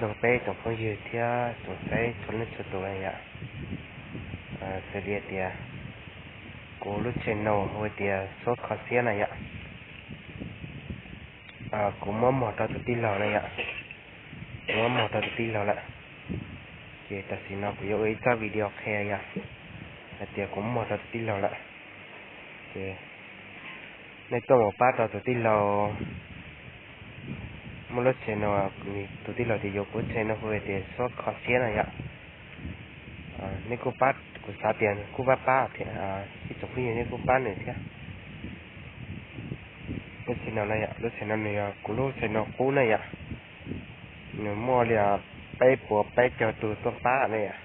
Peb tsoom phooj ywg thiab tsoom saib txhua leej txhua tus na yom. Xws li tias kuv lub channel hu tias Suab Kho Siab na yom. Kuv muab mog rau tus tij laug na yom. Kuv muab mog rau tus tij laug lawm. Ces tam sim no kuv yuav ua ib txoj video qhia yom, hais tias kuv muab mog rau tus tij laug lawm. Ces nej tuaj mus pab rau tus tij laug muaj lub channel, tus tij laug tias yuav kuv lub channel hu tias Suab Kho Siab na yom. Nej kuj pab, kuv xav tias kuj pab pab thiab, ib tsoom phooj ywg nej kuj pab nws thiab. Lub channel no yom, lub channel no nws yog kuv lub channel qub na yom. Nws muaj li peb puas peb caug tus tuaj pab na yom.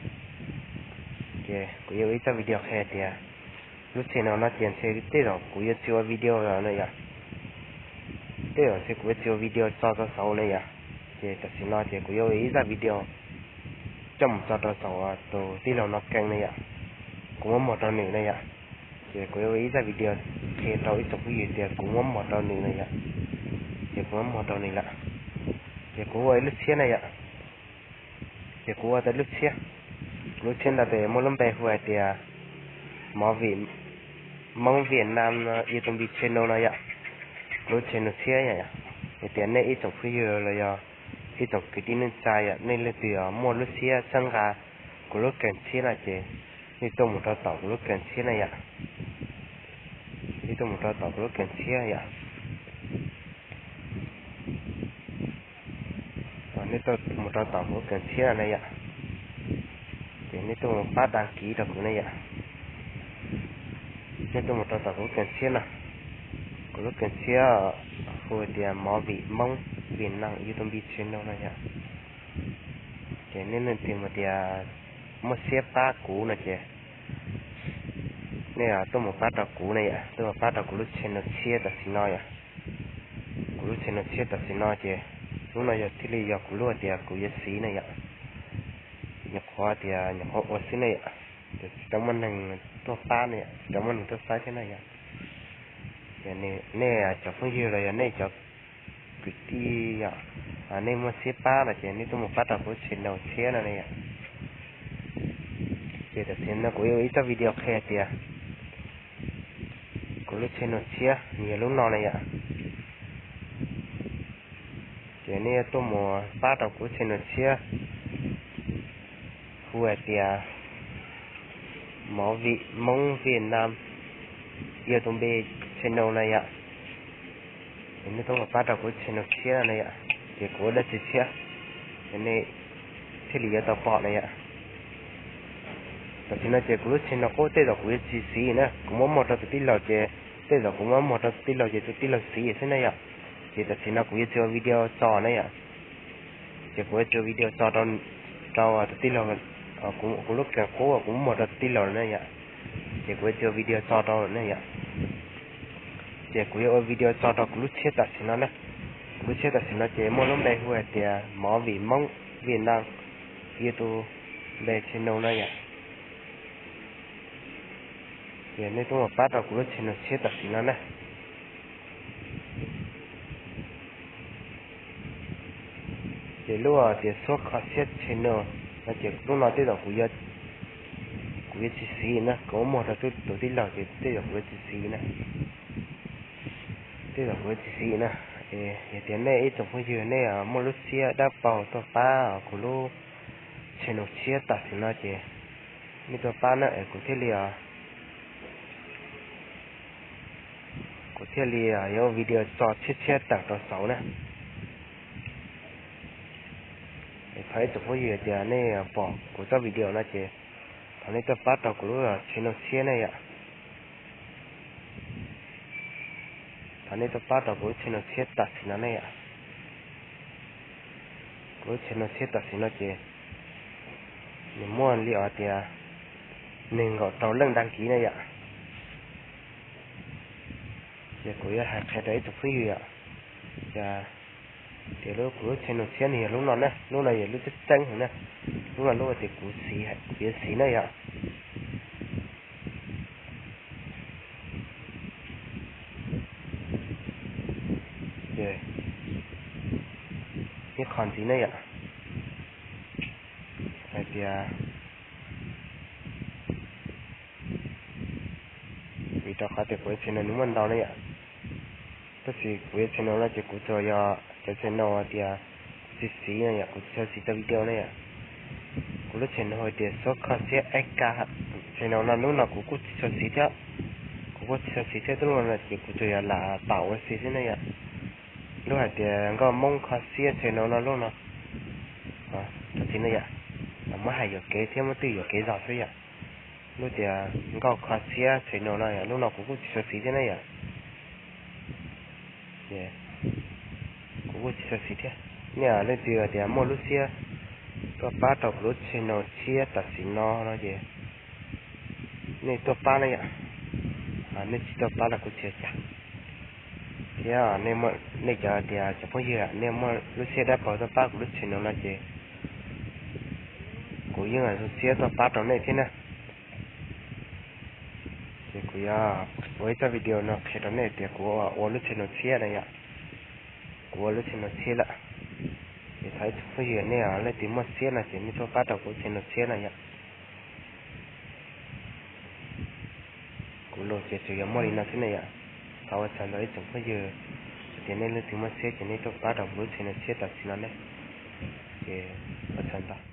Ces kuv yuav ua ib txoj video qhia tias lub channel no ces ntshe tej zaum kuv yuav tsis ua video lawm na yom. Tej zaum ntshe kuv yuav tsis ua video tso rau saud na yom. Ces tam sim no ces kuv yuav ua ib zaj video coj mus tso rau saum tus tij laug no kees na yom. Kuv muab mog rau nws na yom. Ces kuv yuav ua ib zaj video qhia rau ib tsoom phooj ywg tias kuv muab mog rau nws na yom. Ces kuv muab mog rau nws lawm. Ces kuv ua ib lub tshiab na yom. Ces kuv ua tau lub tshiab, kuv lub tshiab ntawd ces muaj lub npe hu hais tias Movie Hmoob Việt Nam YouTube channel no yom. Kuv lub channel tshiab yom. Hais tias nej ib tsoom phooj ywg los yog ib tsoom kwv tij neej tsa yom, nej leej twg muaj lub siab txhawb nqa kuv lub kees tshiab no ces nej tuaj mus rau tom kuv lub kees tshiab na yom. Nej tuaj mus rau tom kuv lub kees tshiab yom. Nej tuaj mus rau tom kuv lub kees tshiab na yom. Ces nej tuaj mus pab đăng ký rau kuv na yom. Nej tuaj mus rau tom kuv lub kees tshiab no. Kuv lub kees tshiab hu tias Movie Hmoob Việt Nam YouTube channel no yom. Ces nej leej twg mus tias muaj siab pab kuv no ces nej tuaj mus pab rau kuv na yom, tuaj mus pab rau kuv lub channel tshiab tam sim no yom. Kuv lub channel tshiab tam sim no ces lub no yog thiaj li yog kuv lub tias kuv yuav siv na yom. Nyuam qhuav tias nyuam qhuav ua xwb ne yom, ces tsis tau muaj neeg tuaj pab ne yom, tsis tau muaj neeg tuaj saib thiab na yom. Nej cov phooj ywg los yog nej cov kwv tij yom, nej muaj siab pab no ces nej tuaj mus pab rau kuv lub channel tshiab no ne yom. Ces tam sim no kuv yuav ua ib txoj video qhia tias kuv lub channel tshiab nws yog lub no na yom. Ces nej yuav tuaj mus pab rau kuv lub channel tshiab hu hais tias Movie Hmoob Việt Nam YouTube channel na yom. Ces nej tuaj mus pab rau kuv lub channel tshiab na yom, ces kuv ua dab tsi tshiab ces nej thiaj li yuav tau pom na yom. Tam sim no ces kuv lub channel qub tej zaum kuv yuav tsis siv na, kuv muab mog rau tus tij laug ces tej zaum kuv muab mog rau tus tij laug ces tus tij laug siv xwb na yom. Ces tam sim no kuv yuav tsis ua video tso na yom. Ces kuv yuav tsis ua video tso rau tus tij laug, kuv lub kees qub kuv muab mog rau tus tij laug na yom. Ces kuv yuav tsis ua video tso rau na yom. Ces kuv yuav ua video tso rau kuv lub tshiab tam sim no na. Kuv lub tshiab tam sim no ces muaj lub npe hu hais tias Movie Hmoob Việt Nam YouTube channel no yom. Ces nej tuaj mus pab rau kuv lub channel tshiab tam sim no na. Ces lub tias Suab Kho Siab channel no ces lub no tej zaum kuv yuav tsis siv na, kuv muab mog rau tus tij laug ces tej zaum kuv yuav tsis siv na. Tej zaum kuv yuav tsis siv na. Yog tias nej ib tsoom phooj ywg nej muaj lub siab dawb paug tuaj pab kuv lub channel tshiab tam sim no ces nej tuaj pab na es kuv thiaj li kuv thiaj li yuav ua video tso tshiab tshiab tawm rau saud na. Es thov ib tsoom phooj ywg tias nej pom kuv txoj video no ces thov nej tuaj pab rau kuv lub channel tshiab ne yom. Thov nej tuaj pab rau kuv lub channel tshiab tam sim no ne yom. Kuv lub channel tshiab tam sim no ces nws muaj li os tias nees nkaum rau leej đăng ký na yom. Ces kuv yuav hais qhia rau ib tsoom phooj ywg yom, tias lub kuv lub channel tshiab nws yog lub no na, lub no yog lub tseeb tseeb heev na. Lub no lub tias kuv siv, kuv yuav siv na yom. Ces ib qho ntxiv na yom. Hais tias vim rau qhov tias kuv ib txhais no nws muaj ntau na yom. Tab sis kuv ib txhais no no ces kuv tsuas yog cov txhais no tias kuv tsis siv no yom, kuv tsis tshua siv tau video na yom. Kuv lub txhais no hais tias xub kho siab ib ka, txhais no no lub no kuv kuj tsis tshua siv thiab. Kuv kuj tsis tshua siv thiab, lub no no ces kuv tsuas yog lam pam ua si xwb na yom. Lub hais tias nkauj Hmoob kho siab txhais no no lub no, tsis na yom, muab hais yuam kev thiab muab twj yuam kev zog xwb yom. Lub tias nkauj kho siab txhais no no yom, lub no kuv kuj tsis tshua siv thiab na yom. Ces kuv kuj tsis tshua siv thiab. Nej leej twg tias muaj lub siab tuaj pab rau kuv lub txhais no tshiab tam sim no no ces nej tuaj pab na yom. Nej tsis tuaj pab los kuv tsis ua cas. Thiab nej cov tias cov phooj ywg nej muaj lub siab dawb paug tuaj pab kuv lub txhais no no ces kuv yeej zoo siab tuaj pab rau nej thiab na. Ces kuv yuav ua ib txoj video no qhia rau nej tias kuv ua lub txhais no tshiab na yom. Kuv ua lub txhais no tshiab lawm. Ces thov ib tsoom phooj ywg nej leej twg muaj siab no ces nej tuaj pab rau kuv lub txhais no tshiab na yom. Kuv lus ces tsuas yog muaj li no xwb na yom. Thov ua tsaug ntau ib tsoom phooj ywg, tias nej leej twg muaj siab ces nej tuaj pab rau kuv lub txhais no tshiab tam sim no ne. Ces ua tsaug ntau.